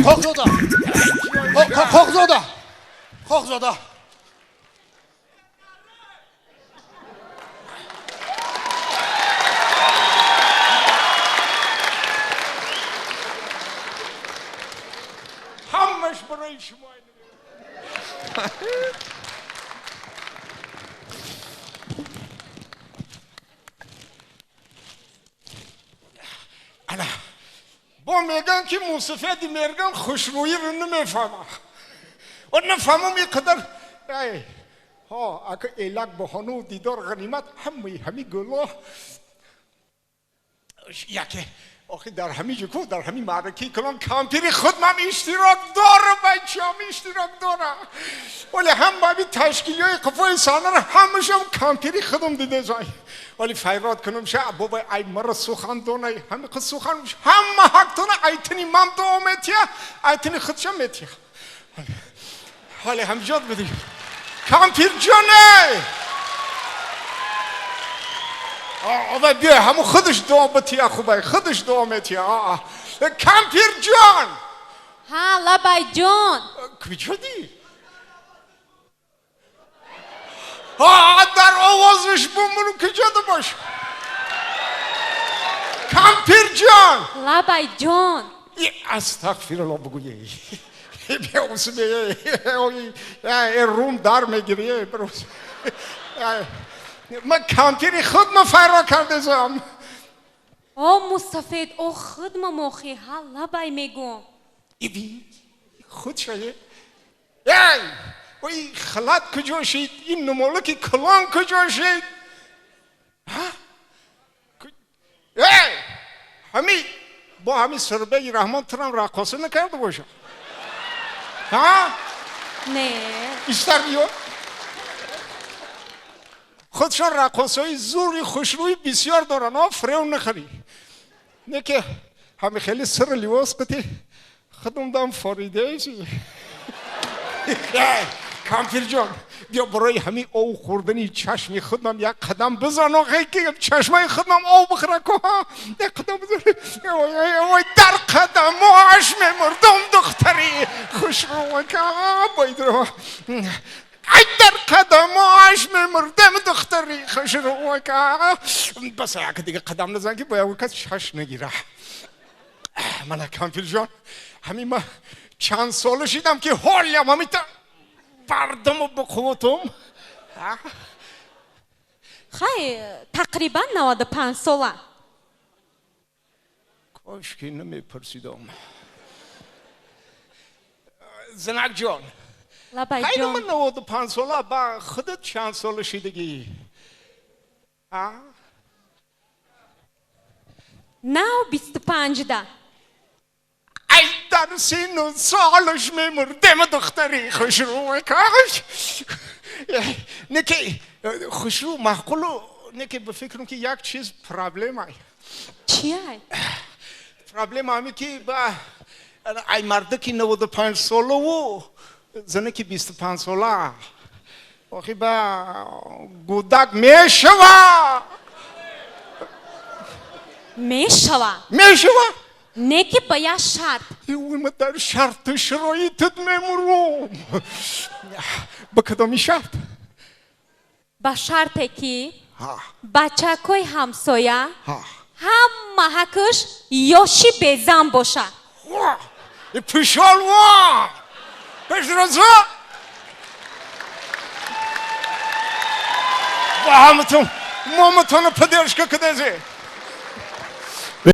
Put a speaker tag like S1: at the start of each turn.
S1: Хокзода, Хокзода, Хокзода.
S2: Ҳамаш барои шумо. Ана бо мегӯянд, ки мусафеди мерган хушрӯиро намефаҳмам ва нафаҳмам ин қадар. Ҳо, ака, элак баҳону дидор ғанимат. Ҳамаи ҳами гуло яке. Охи, дар ҳами ҷо, дар ҳами маъракаи калон кампири худмам иштирок дорам, бачаам иштирок дорам, вале ҳам ҳами ташкилиҳои қафои саҳнаро ҳамашам кампири худам дидезай. Вале файрод кунам ша, бобай, ай мара сухан донай, ҳами қиз сухан ҳама ҳақтона айтини ман дуо метия, айтини худшам метия. Вале ҳамҷод бидӣ, кампирҷоне. Ова, биё, ҳаму худаш дуо бития, хубай, худаш дуо метия. Кампирҷон!
S3: Ҳа, лабайҷон.
S2: Куҷодӣ? Дар овозиш бумуру, куҷода бош, кампирҷон?
S3: Лабайҷон.
S2: Астағфирулло бугӯе, рум дар мегири. Ман кампири худма файро кардезам.
S3: О, мустафед, о, худма мохи. Ҳа, лабай, мегӯм.
S2: Иби худ шае. Эй, ой, халат куҷо шид? Ин нумолаки калон куҷо шид? Эй, ҳами бо ҳами сурбаи Раҳмон турам раққоса накарда боша? Ҳа?
S3: Не.
S2: Истар биё. Худшон раққосҳои зури хушрӯи бисёр доранд, о, фирев нахӯрӣ. Не ки ҳами хеле сиру ливос қити худам дам форидаи. Кампирҷон, биё, барои ҳамин ов хӯрдани чашми худам як қадам бизан, охе, ки чашмаи худам ов бихӯра ку. Як қадам бизан. Ой, дар қадамош мемурдум, духтари хушрӯ бойдро. Ай, дар қадамош мемурдам, духтари хушрӯ. Бас, як дига қадам назан, ки бояд кас чашм нагира. Мана, кампирҷон, ҳамин ма чанд сола шидам, ки ҳолям ҳамита бардаму ба қувватум.
S3: Хай, тақрибан 95 сола.
S2: Кошки намепурсидам. Занакҷон.
S3: Лабайҷон.
S2: Ман 95 сола, ба худат чанд сола шидагӣ?
S3: Нав 25-да.
S2: Ай, дар сину солаш мемурдем, духтари хушрӯ. Каш не ки хушрӯ маъқулу, не ки ба фикрам, ки як чиз проблема.
S3: Чиай?
S2: Проблема ҳаме, ки ба ай мардаки 95 солаву занаки 25 сола, охи, ба гудак мешава.
S3: Мешава.
S2: Мешава.
S3: Не ки ба як шарт.
S2: Ма дар шарту шароитат мемурум. Ба кадоми шарт?
S3: Ба шарте, ки бачакҳои ҳамсоя ҳама ҳакш ёши безан боша.
S2: Пишол ва пешраза ба ҳаматон моматона поддержка кадазе.